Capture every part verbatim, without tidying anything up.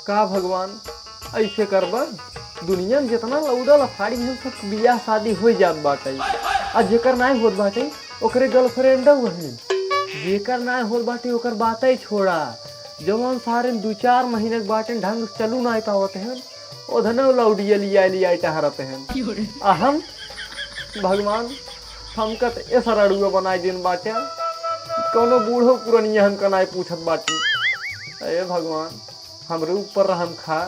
का भगवान, ऐसे करबा? दुनिया में जितना लौड़ा लफाड़ी हैं, सब बियाह शादी हो जात बाटे, आ जेकर नाय होत बाटे, ओकरे गर्लफ्रेंड वही। जेकर नाय होत बाटे, ओकर बातें छोड़ा। जवन सारे दू चार महीने के बाटे, ढंग से चलू नाय पावत हैं, ओधने लौड़िया लिया लिया टहरत हैं। आ हम, भगवान, हमका त ऐसा रड़ुआ बनाए दिन बाटे, कौनो बूढ़ो पुरनिया हमका नाय पूछत बाटे। ए भगवान, हमरे ऊपर रहम खा,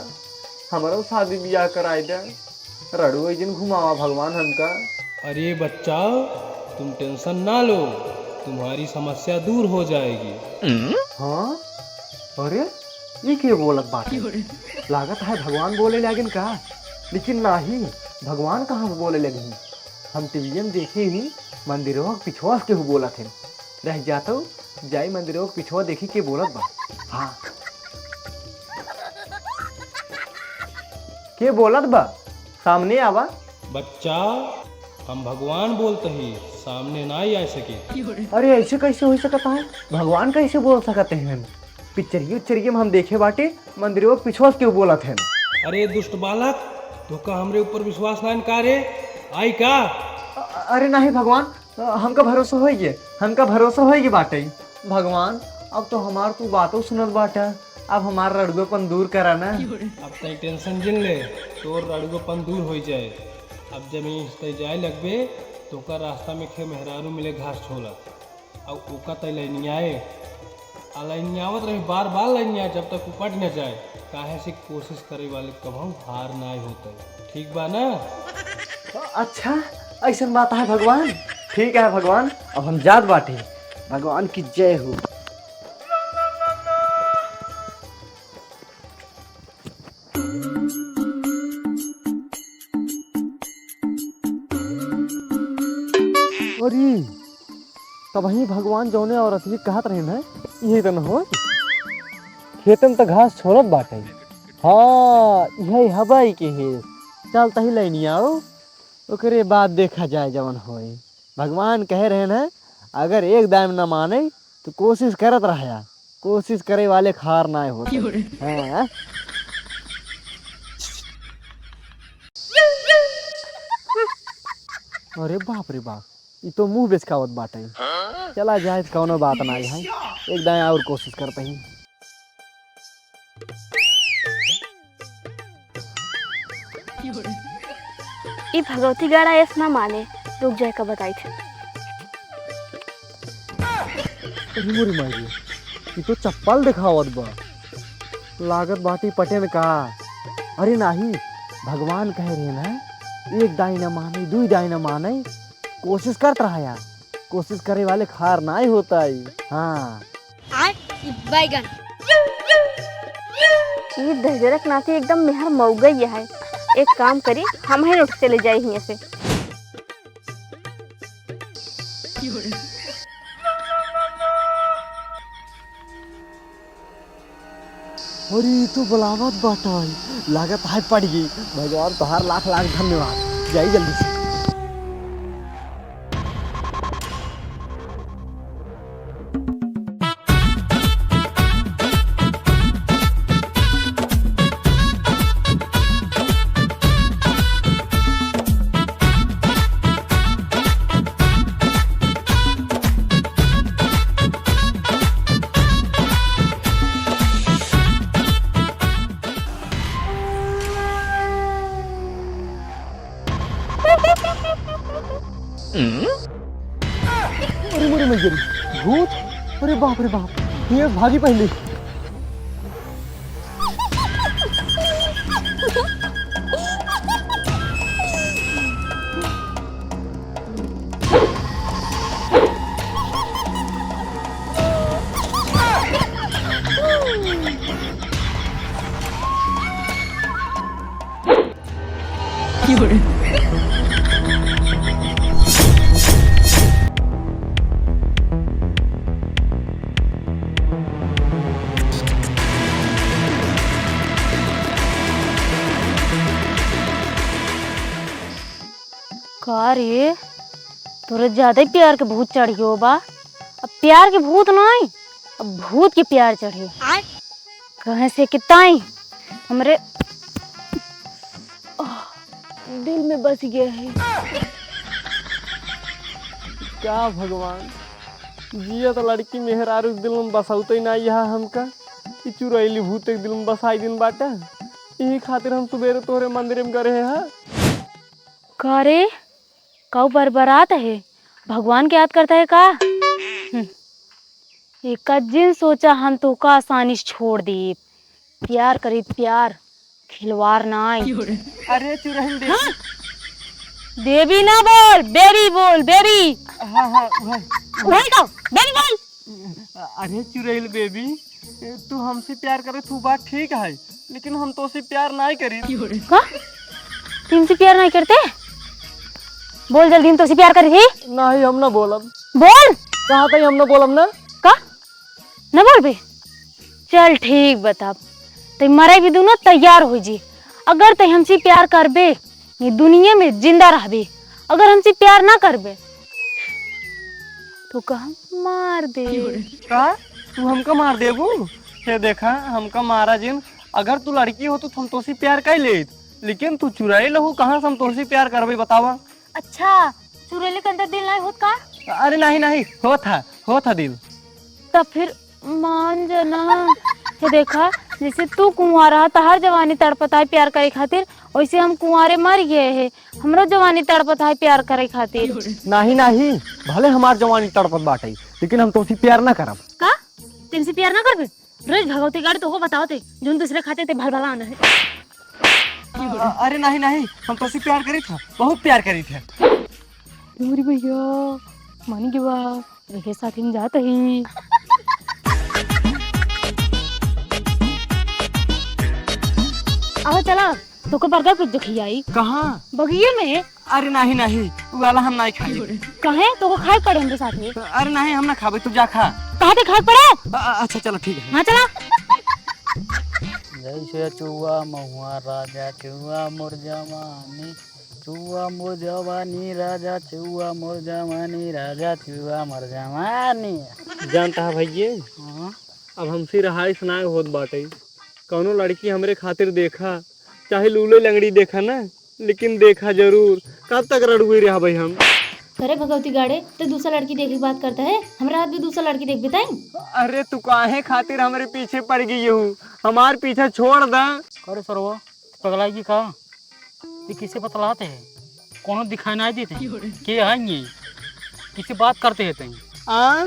हमरो शादी बियाह कराए दे, रड़ुआ जिन घुमावा भगवान हमका। अरे बच्चा, तुम टेंशन ना लो, तुम्हारी समस्या दूर हो जाएगी। हाँ? अरे, ये के बोलत बाटे? लागत है भगवान बोले लागिन का? लेकिन नाही, भगवान कहाँ से बोले लगी? हम टीवीए में देखे ही मंदिरों के पिछुआ से केहू बोलत है। रह जातो, जाई मंदिरों के पिछुआ देखी के बोलत बा। हाँ। के बोलत बा? सामने आवा। बच्चा, हम भगवान बोलत ही, सामने ना आ सके। अरे, ऐसे कैसे हो सकता है? भगवान कैसे बोल सकते हैं? पिक्चरिये उच्चरिये में हम देखे बाटे, मंदिरवा के पिछवा से केहू बोलत है। अरे दुष्ट बालक, तोहका हमरे ऊपर विश्वास ना का रे? आई का? अ-, अरे नहीं भगवान, अ, हमका भरोसा होइगे, हमका भरोसा होइगे बाटे। भगवान, अब तो हमार तू बातों सुनत बाटा, अब हमार रड़ुआपन दूर करा ना। अब तई टेंशन जिन ले, तोर रड़ुआपन दूर होई जाए। अब जब यहीं से तई जाए लगबे, तोका रास्ता में खे मेहरारू मिले घास छोलत। अब ओका तय लैनियाए, आ लैनियावत रही, बार बार लैनिया, जब तक उपट न जाए, काहे से कोशिश करे वाले कभऊ हार नाय होते। ठीक बा ना? अच्छा, ऐसन बात है भगवान। ठीक है भगवान, अब हम जात बाटी। भगवान की जय हो। अरे, तबही भगवान जौने औरत भी कहत रहे न, इहे तन हो। खेतन त घास छोलत बाटे। हाँ, इहे हवाई के हे। चल तही लैनी आओ, ओकरे बाद देखा जाए जवन होए। भगवान कहे रहे न, अगर एक दाम न माने, तो कोशिश करत रहया, कोशिश करे वाले क हार नाय होत। हाँ। अरे बाप रे बाप, ई तो मुंह बेचकावत बाटे। चला जाए, कौनो बात नाय है, एक दाएं और कोशिश करते ही। ई भगवती गाड़ा ऐस ना माने, रुक जाए का बताई थे। अरे मोरी माई रे, ई तो चप्पल देखावत बा। लागत बाटी पटेन का। अरे नाही, भगवान कहे रहे ना, एक दाई ना माने, दुई दाई ना माने, कोशिश करत रहा यार, कोशिश करे वाले क हार नाय होता है। हाँ। आय, ई बैगन। ई दहिजरक नाती एकदम मेहर मौगई है। एक काम करी, हमहिन उठ चले जाई हियां से। अरे, ई तो बुलावत बाटे। लागत है पड़ गई। भगवान तोहार लाख लाख धन्यवाद। जाई जल्दी से। अरे मोरे मैया रे, भूत! अरे बाप रे बाप, ये भागी पहले। का रे, तोरे ज्यादा ही प्यार के भूत चढ़ गयो बा। अब प्यार के भूत नहीं, अब भूत के प्यार चढ़े। आय। कहे से किताई हमरे, आह, दिल में बस गया है। का भगवान, जियत लड़की मेहरारू के दिल में बसौते ना यह हमका, कि चुरैली भूत के दिल में बसाई दिन बाटा। यही खातिर हम सुबेरे तोहरे मंदिर में गए हैं। का रे, काऊ बरबरात है? भगवान के याद करता है का? हम्म। एका जिन सोचा हम तोहका आसानी से छोड़ देब। प्यार करी प्यार, खिलवाड़ नाई। अरे चुरैल देवी। हाँ? देवी ना बोल, बेबी बोल, बेबी। हाँ, हाँ, वही। वही का, बेबी बोल। अरे चुरैल बेबी, तू हमसे प्यार करे, तू बात ठीक है, लेकिन हम तोसे प्यार नाई करी। का? तुमसे प्यार नाई करते? बोल जल्दी, हम तोसे प्यार करी थी। नहीं, हम ना बोलब। बोल। कहा था हम ना बोलब ना। का? न बोलबे? चल ठीक बताब, तै मरे भी दुनो तैयार हो जी। अगर तै हमसे प्यार करबे, ये दुनिया में जिंदा रहबे, अगर हमसे प्यार ना करबे, तो का हम मार दे। का? तू हमका मार देबू? हे देखा, हमका मारा जिन। अगर तू लड़की हो तो हम तोसे प्यार कर लेत, लेकिन तू चुरैल हो, कहाँ से हम तोसे प्यार करबे बतावा? अच्छा, चुरैली के अंदर दिल नहीं होत का? अरे नहीं, नहीं, होत है, होत है दिल। तब फिर मान जाना। हे देखा, जैसे तू कुंवारा रहा, तहार जवानी तड़पत है प्यार करे खातिर, वैसे हम कुंवारे मर गए हैं, हमरो जवानी तड़पत है प्यार करे खातिर। नहीं, नहीं, भले हमार जवानी तड़पत बाटे, लेकिन हम तोसे प्यार ना करब। का? तुमसे प्यार ना करबे? रोज भगवती गाड़ी तोहको बतावत है, जोन दूसरे खाते ते भल भला आना है। अ-, अरे नहीं, नहीं, हम तोसे प्यार करी था, बहुत प्यार करी था। अरे भैया, मान गवा, एके साथ हम जात ही। आवा चला, तोको burger pizza खियाई। कहाँ? बगिये में। अरे नहीं, नहीं, उ वाला हम नहीं खाई। काहे? तोको खाए पड़े हमरे साथे। अरे नहीं, हम ना खाबे, तू जा खा। कहा थे खाए पड़े? अ-, अ-, अच्छा, चलो, ठीक है। हाँ, चला। जैसे चुआ महुआ राजा चुआ मोर जवानी, चुआ मोर जवानी राजा चुआ मोर जवानी राजा चुआ मोर जवानी। जानता है भैये, हाँ? अब हमसे रहाइश ना होत बाटे। कौनो लड़की हमरे खातिर देखा, चाहे लूले लंगड़ी देखा ना, लेकिन देखा जरूर। कब तक रड़ुए रहबे हम? अरे भगवती गाड़े, ते दूसरा लड़की देखे की बात करता है, हमरा हाथ भी दूसरा लड़की देख बताई। अरे तू काहे खातिर हमरे पीछे पड़ गई हूँ? हमार पीछा छोड़ दा। अरे सरवा, पगलाई की का? ये किसे बतलाते हैं? कोनो दिखाई नहीं देते हैं। के हैं ये? किसे बात करते हैं तई? आ?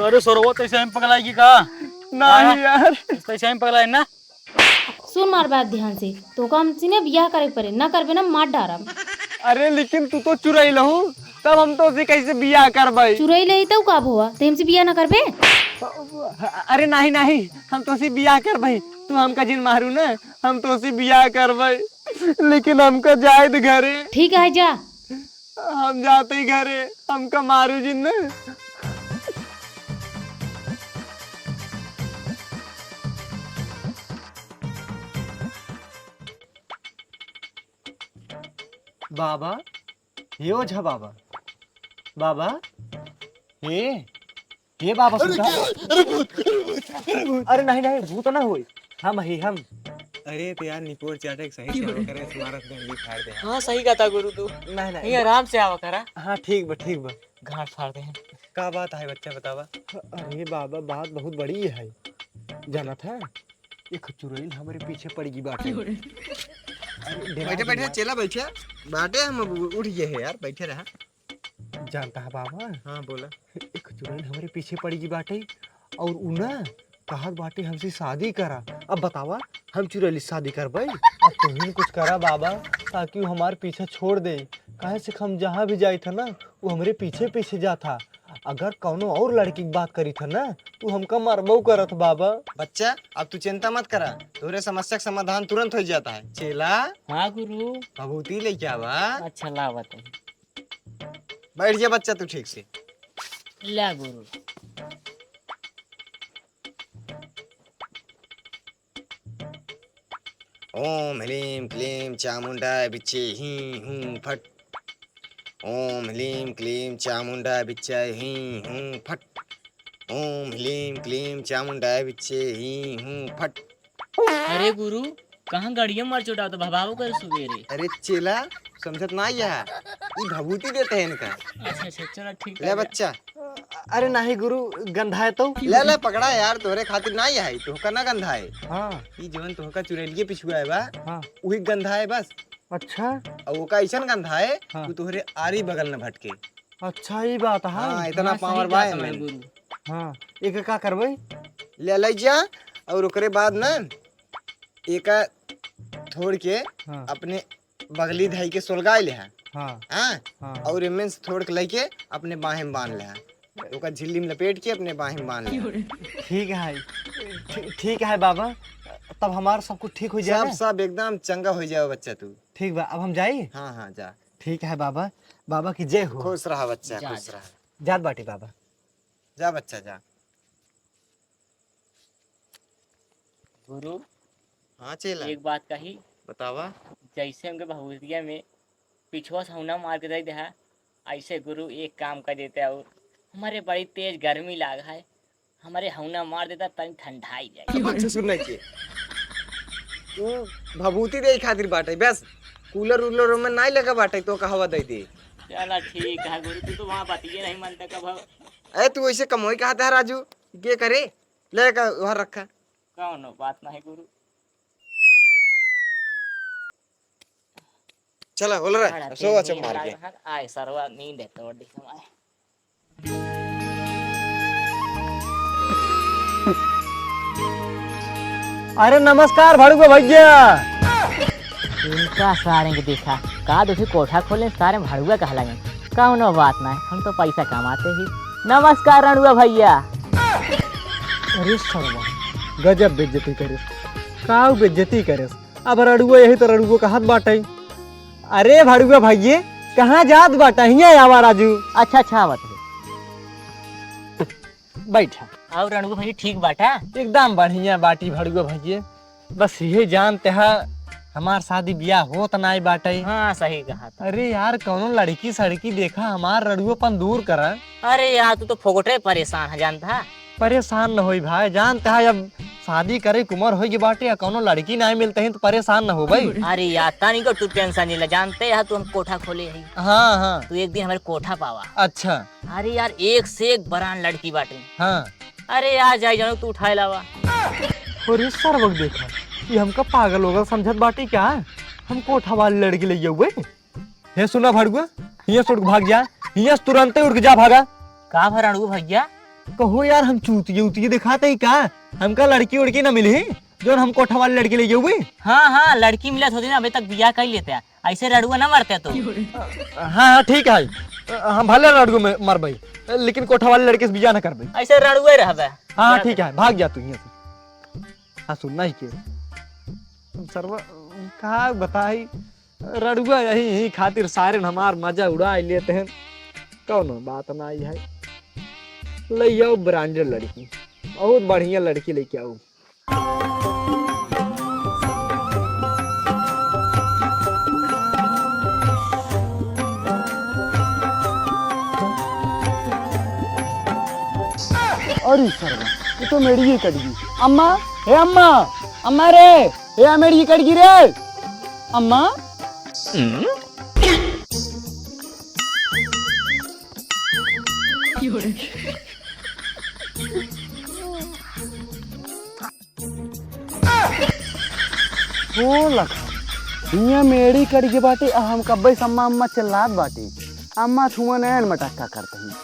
अरे सरवा, तैसे हम पगलाई की का? नहीं हाँ? यार। तैसे हम पगलाई ना? सुन मार बात ध्यान से, तोका हमसे ना बियाह करे के पड़े, ना करबे ना मार डारब। अरे लेकिन तू तो चुरैल हू, तब हम तोसे कैसे बियाह करबै? चुरैल ही तो का भवा, ते हमसे बियाह ना करबे? अरे नहीं नहीं, हम तोसे बियाह करबै, तू हमका जिन मारू ना, हम तोसे बियाह करबै, लेकिन हमका जाए दे घरे। ठीक है जा। हम जाते ही घरे, हमका मारू जिन ना। बाबा, हे ओझा बाबा, बाबा, हे, हे बाबा, अरे सुधा। क्या? अरे भूत, अरे भूत, अरे भूत। अरे नहीं, नहीं, भूत ना होई, हम ही हम। अरे तो यार, निपोर चाटे के सही से आवा करे, तुम्हारा गर्मी फाड़ दे। हाँ, सही कहता गुरु तू। नहीं, नहीं। नहीं, आराम से आवा करा। हाँ, ठीक बा, ठीक बा। गांठ फाड़ दे। का बात है बच्चा, बतावा। अरे बाबा, बात बहुत बड़ी है, जानत है? एक चुरैल हमरे पीछे पड़ गई बाटे। अरे, डेरा बैठे, बैठे, मत। चेला बैठे। बाटे हम अब उठ गए हैं यार, बैठे रहा। जानता है बाबा? हाँ, बोला। एक चुरैल हमरे पीछे पड़ गई बाटे और उ ना कहत बाटे हमसे शादी करा। अब बतावा, हम चुरैल से शादी करबै? अब तुम कुछ करा बाबा, ताकि वो हमार पीछा छोड़ दे। काहे से हम जहाँ भी जाइत है ना, वो हमरे पीछे पीछे जात है। अगर कौनो और लड़की की बात करी था ना, तू हमका मरबो करत बाबा। बच्चा, अब तू चिंता मत करा, तोरे समस्या का समाधान तुरंत हो जाता है। चेला, हाँ गुरु। भभूति लेके आवा। अच्छा, लावत है। बैठ जा बच्चा तू ठीक से। ला गुरु। ओम ह्लीं क्लीं चामुंडाय बिच्चे हीं हूं फट। ओम ह्लीं क्लीं चामुंडाय बिच्चे हीं हूं फट। ओम ह्लीं क्लीं चामुंडाय विच्चे हीं हूं फट। अरे गुरु, कहाँ गड़िया मार चोटावत, भभावो कर सुबेरे। अरे चेला, समझत नाहीं है, ई भभूति देत है इनका। अच्छा, अच्छा, चला ठीक ले है। बच्चा। अरे नाहीं गुरु, गंधाए तो। ले, ले, पकड़ा यार, तोहरे खातिर नाहीं है, तोहका ना गंधाए। हाँ। ई जवन तोहका चुड़ैलिये पिछुआ है बा, हाँ। उही गंधाए बस। अच्छा। अउर ओका अइसन गंधाए, हाँ। कि तोहरे आरी बगल न भटके। अच्छा, ई बात है। हाँ, इतना हाँ, सही power बा कहत एमे। हवे गुरु। हाँ, एके का करबै? ले, ले जा, अउर ओकरे बाद ना, एका थोड़ के हाँ। अपने बगली धई के सोलगाइ लेहा। हाँ। हाँ? हाँ। अउर एमे से थोड़ के लइके अपने बाहें में बांध लेहा। ओका झिल्ली में लपेट के अपने बाहें में बांध लेहा। ठीक है, ठी-, ठीक है बाबा, तब हमार सब कुछ ठीक होइ जाए सब, ना? सब एकदम चंगा होइ जाए बच्चा तू। ठीक बा, अब हम जाई? हाँ, हाँ, जा। ठीक है बाबा, बाबा की जय हो। खुश रहा बच्चा, जा, खुश जा। रहा। जात बाटी बाबा। जा बच्चा, जा। गुरु, हाँ चेला। एक बात कही। बतावा। जैसे हमके भभूतिया में पिछुआ से हौना मार के दे दे है, ऐसे गुरु एक काम कर देते और हमारे बड़ी तेज गर्मी लाग है, हमारे हौना मार देता तनी ठंडाई जाए। अच्छा सुन नहीं के। तू भभूति दे खातिर बाटे, बस कूलर उलर में नहीं लगा बाटे तो का हवा दे दे। चला ठीक है गुरु, तू तो वहाँ बतिये नहीं मानता कब। ए तू ऐसे कमोई कहा था राजू, के करे? ले का वहाँ रखा। कौनो बात नहीं गुरु। चला, बोल रहा है, बड़ा सो तेज अच्छा नींद मार के। लागल है। आए सरवा नींद है तोड़ दी हमारे। अरे नमस्कार भड़ुआ भैया। इनका सारे के देखा, का दूसरी कोठा खोले, सारे भड़ुआ कहा लगे। कौनो बात ना है, हम तो पैसा कमाते ही। नमस्कार रणुआ भैया। अरे सरवा, गजब बेइज्जती करे। का बेइज्जती करे? अब रड़ुआ यही तो रड़ुआ कहत बाटे। अरे भड़ुआ भइये, कहाँ जात बाटा? हियाँ आवा राजू। अच्छा, अच्छा, आवत है। बैठा। और रड़ुआ भइये ठीक बाटा? एकदम बढ़िया बाटी भड़ुआ भइये। बस यही जानते हा, हमार शादी बियाह होत नाई बाटे। हाँ, सही कहा था। अरे यार, कौनो लड़की सड़की देखा, हमार रड़ुआ पन दूर करा। अरे यार, तू तो फोकटे परेशान है, जानता है? परेशान न होई भाई, जानते हैं अब शादी करे के उम्र होई गई बाटे, या कौनो लड़की नाहीं मिलते हैं तो परेशान न हो भाई। अरे यार, तनी को तू tension नहीं ले, जानते हैं तू हम कोठा खोले हैं। हाँ, हाँ। तू एक दिन हमारे कोठा पावा। अच्छा। अरे यार, एक से एक बरान लड़की बाटे। हाँ। अरे यार, जाई जानू तू उठाए लावा। अरे सरवक देखा, ये हमका पागल होगा समझत बाटे क्या? हम कोठा वाली लड़की ले हुए। हे सुना भड़ुआ, हियाँ से उठ के भाग जा, हियाँ से तुरंते उठ के जा भागा। का भा रणुआ भइया? कहो यार, हम चूतिया उतिया दिखाते ही का? हमका लड़की उड़की ना मिली, जौन हम कोठा वाली लड़की ले जाऊबे। हाँ, हाँ, लड़की मिलत होती ना, अबे तक बियाह कर लेते हैं। ऐसे रड़ुआ ना मरते तो। हाँ, हाँ, ठीक है, हम भले रड़ुआ में मरबे, लेकिन कोठा वाली लड़की से बियाह ना करबे। ऐसे रड़ुए रहबे। हाँ, हाँ, ठीक है, भाग जा तू हियाँ से। हाँ, सुनना ही के। सरवा, का बताई, रड़ुआ यही, यही खातिर सारे हमार मजा उड़ाई लेते हैं। कौनो बात नाई है, ले आओ branded लड़की, बहुत बढ़िया लड़की लेके आओ। अरे सरवा, ये तो मेरी ही कट गई। अम्मा, हे अम्मा, अम्मा रे, हे मेरी ही कट गई रे। अम्मा। ओ लखा, हियाँ मेड़ी कट के बाटे, आ हम कब्बे से अम्मा अम्मा चिल्लात बाटे। अम्मा छुआ नैन मटक्का करते हैं।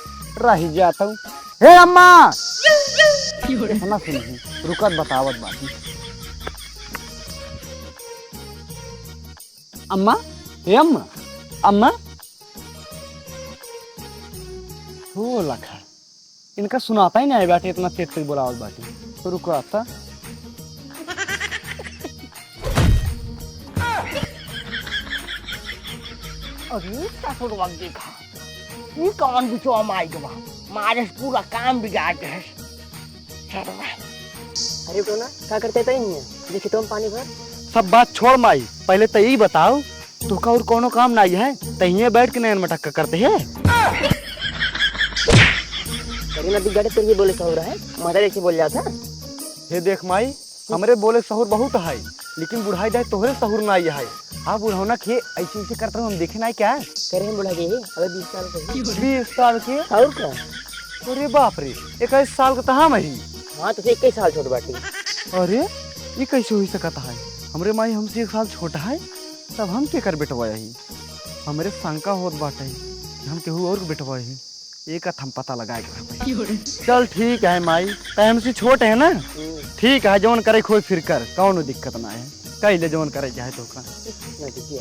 रही जाता हूँ। हे अम्मा! इतना सुनही, रुकत बतावत बाटी। अम्मा, हे अम्मा, अम्मा। ओ लखा, इनका सुनाता ही नहीं बाटे, इतना तेज तेज बोलावत बाटे। तो रुको आता। अरे ससुर बग्गी खा, ई कौन बिचवा में आई गवा? मारे से पूरा काम बिगाड़ दे। सरवा। अरे टोना, का करते तई नहीं है? देखी तो हम पानी भर। सब बात छोड़ माई, पहले तो यही बताओ, तोका और कौनो काम नाई है, त हिये बैठ के नैन मटक्का करते है। लेकिन अभी गड़े तेरे बोले सहूर है, मदर ऐसे बोल जाता। हे देख माई, हमरे बोले सहूर बहुत है, लेकिन बुढ़ाई दाई तोहरे सहूर ना आई है। हाँ बुढ़ौना खे ऐसे ऐसे करत रहो, हम देखे ना क्या? करे हम बुढ़ा गए, अबे बीस साल के। बीस साल के? और का? अरे बाप रे, इक्कीस साल का तो हम ही। हाँ तो फिर इक्कीस साल छोट बाटी। अरे ये कैसे हो सकता है? हमरे माई हमसे एक साल छोटा है, तब हम के कर बेटवा ही? हमरे शंका होत बाटे कि हम केहू और के बेटवा ही। एक हम पता लगाए के। चल ठीक है माई, तै हमसे छोट है ना? हम्म। ठीक है, जौन करे खोई फिर कर, कौनो दिक्कत ना है। कह ले जौन करे चाहे तो का। ना दीजिए।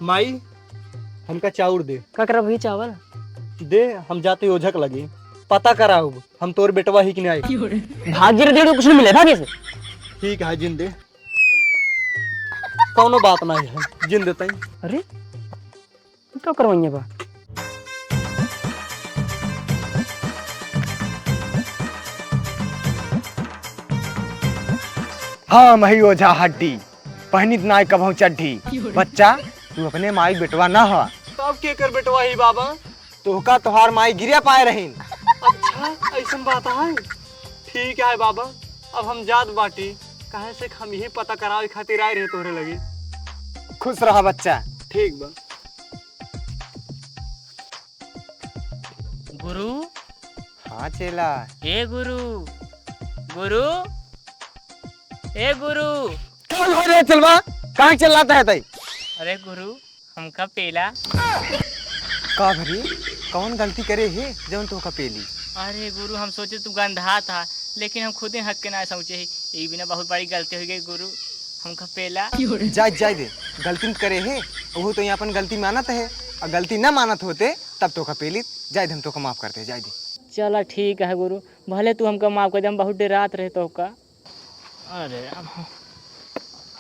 माई, हमका चाउर दे। का करब ही चावल? दे, हम जाते ओझक लगी। पता कराउब, हम तोर बेटवा ही कि नहीं। भाग जे रे, दे, कुछ नहीं मिले, भाग इसे। ठीक है, जिन दे। कौनो बात नहीं है, जिन देते हैं। अरे, ये का करवाइए बा? हाँ, मही ओझा हड्डी, पहनित नाय कभौ चड्ढी। बच्चा, तू अपने माई बेटवा ना हवा। तब के कर बेटवा ही बाबा? तोहका तोहार माई गिरिया पाए रहीन। अच्छा, ऐसन बात है। ठीक है बाबा, अब हम जात बाटी, काहे से हम यही पता करावे खातिर आए रहे तोहरे लगे। खुश रहा बच्चा। ठीक बा। गुरु। हाँ चेला। ए गुरु, गुरु, ए गुरु। का हो रे चेलवा? कहाँ चिल्लाता है तई? अरे गुरु, हमका पेला। का भरी, कौन गलती करे हे जौन तोहका पेली? अरे गुरु, हम सोचे तू गंधा था, लेकिन हम खुदे हक के ना सोचे ही। ई बिना बहुत बड़ी गलती हो गई गुरु, हमका पेला। जाय, जाय दे, गलती न करे हे, वो तो यहाँ अपन गलती मानत है, और गलती ना मानत होते तब तोहका पेली। जाय दे, हम तोहका माफ करते, जाय दे। चला ठीक है गुरु, भले तू हमका माफ कर दे, हम बहुत डेरात रहे तोहका। अरे राम।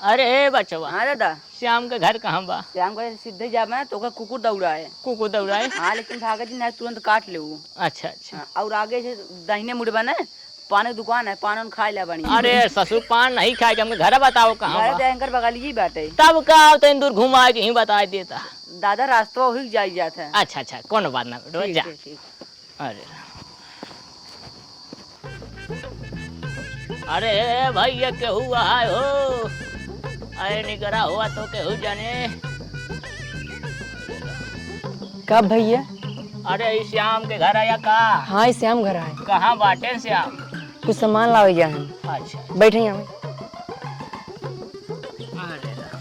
अरे ए बचवा। हाँ दादा। श्याम के घर कहाँ बा? श्याम के घर सीधे जाबे ना, तो ओकर कुकुर दौड़ाए। कुकुर दौड़ाए? हाँ, लेकिन भागे जी ना, तुरंत काट ले वो। अच्छा, अच्छा। हाँ, और आगे से दाहिने मुड़बा ना, पान के दुकान है, पान उन खाए ला बनी। अरे ससुर, पान नहीं खाए के, हमके घर बताओ कहाँ घर बा? तो एंकर बगल ही बाटे। तब का, तनी दूर घुमा के ही बताए देता। दादा, रास्ता वही जाई जात है। अच्छा, अच्छा, कोनो बात ना बेटवा, ठीक, जा। ठीक, ठीक। अरे। अरे भैया, केहू आए हो? अरे निकरा हुआ तो केहू जाने। का भैया? अरे ई श्याम के घर आया का? हाँ, ई श्याम घर आए। कहाँ बाटे श्याम? कुछ सामान लावे गया है। अच्छा। बैठे यहाँ। अरे राम।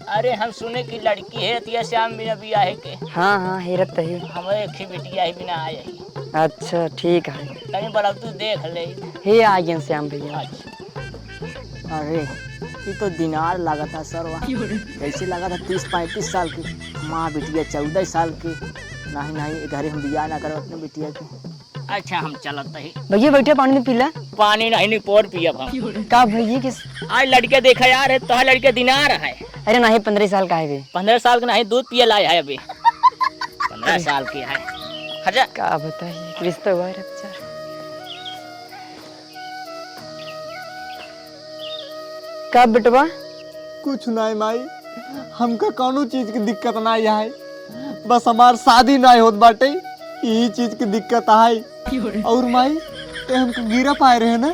अरे हम सुने कि लड़की हेरत या श्याम बिना बियाहे के। हाँ, हाँ, हेरत तो ही। हमरे एक ही बिटिया ही बिना आए ही। अच्छा, ठीक है। तनी बड़ा तू देख ले। हे आ गए श्याम भैया। अच्छा। अरे, ये तो दिनार लागत है सरवा। कैसे लागत है तीस पैंतीस साल की। माँ बिटिया चौदह साल की। नहीं, नहीं, ये घरे हम बियाह ना करब अपने बिटिया के। अच्छा, हम चलत ही। भैया, बैठे, पानी में पी ला। पानी नहीं, नहीं, पोर पियब हम। का भैया, किस? आज लड़के देखा यार, है तो लड़के दिनार है। अरे नहीं, पन्द्रह साल का है बे। पन्द्रह साल का नहीं, दूध पिए लाए है अभी। पन्द्रह साल की है। हट जा। का बताइए, एक रिश्ता हुआ है बेचारा। का बेटवा? कुछ नाय माई, हमका कौनो चीज की दिक्कत नाय है, बस हमार शादी नाय होत बाटे, यही चीज की दिक्कत है। और माई, ते हमको गिरा पाए रहे ना?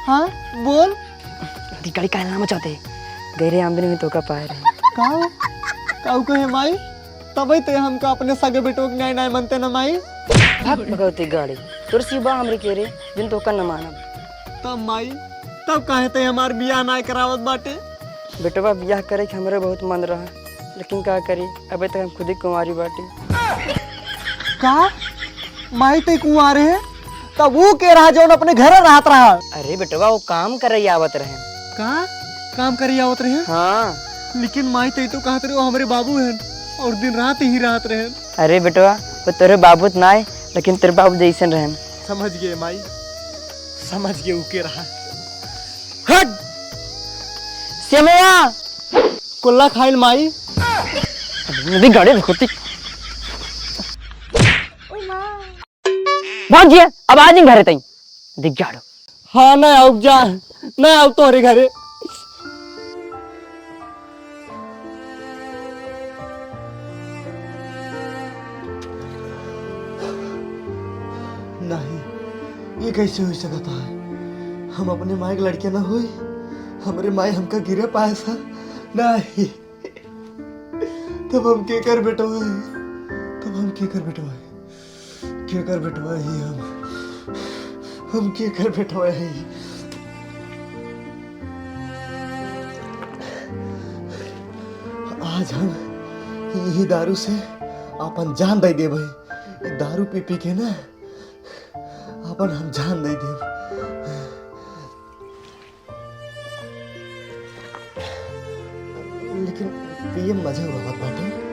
हाँ, बोल। दिकड़ी काहे ना मचाते? गहरे आमदनी में तोका पाए रहे। का? काऊ कहे माई? तबे ते हमका अपने सगे बेटो के न्याय नाय मनते ना माई। भाग भगवती गाड़ी, तोर सी बा हमरे के रे, जिन तोका न मानब। तब माई, तब काहे ते हमार बियाह नाय करावत बाटे? बेटवा, बियाह करे के हमरे बहुत मन रहा, लेकिन का करी, अबे तक हम खुद ही कुंवारी बाटी। का? माई ते कुंवारे है? तब वो के रहा जौन अपने घरे रहत रहा? अरे बेटवा, वो काम करे आवत रहे। का? काम करे आवत रहे? हाँ। लेकिन माई ते तो कहत रहे वो हमरे बाबू हैं और दिन रात ही रहत रहे। अरे बेटवा, वो तोरे बाबू त ना आए, लेकिन तेरे बाबू जैसन रहे। समझ गए माई, समझ गए, उके रहा। हट! सेमवा! कुल्ला खाइल माई। नदी गाड़ी में होती। भाग जिया, अब आ जिन घरे तई। दिख जाड़ो। हाँ, ना आउब जा, ना आउब तोहरे घरे। नहीं, ये कैसे हो सकता है? हम अपने माई के लड़के ना होई? हमरे माई हमका गिरे पाए सा? नहीं। तब हम केकर बेटवा है? तब हम केकर बेटवा है? केकर बेटवा है हम? हम केकर बेटवा है? आज हम यही दारू से अपन जान दे देबे। दारू पी पी के ना अपन हम जान दे देब। लेकिन पिए में मजा आवत बाटे।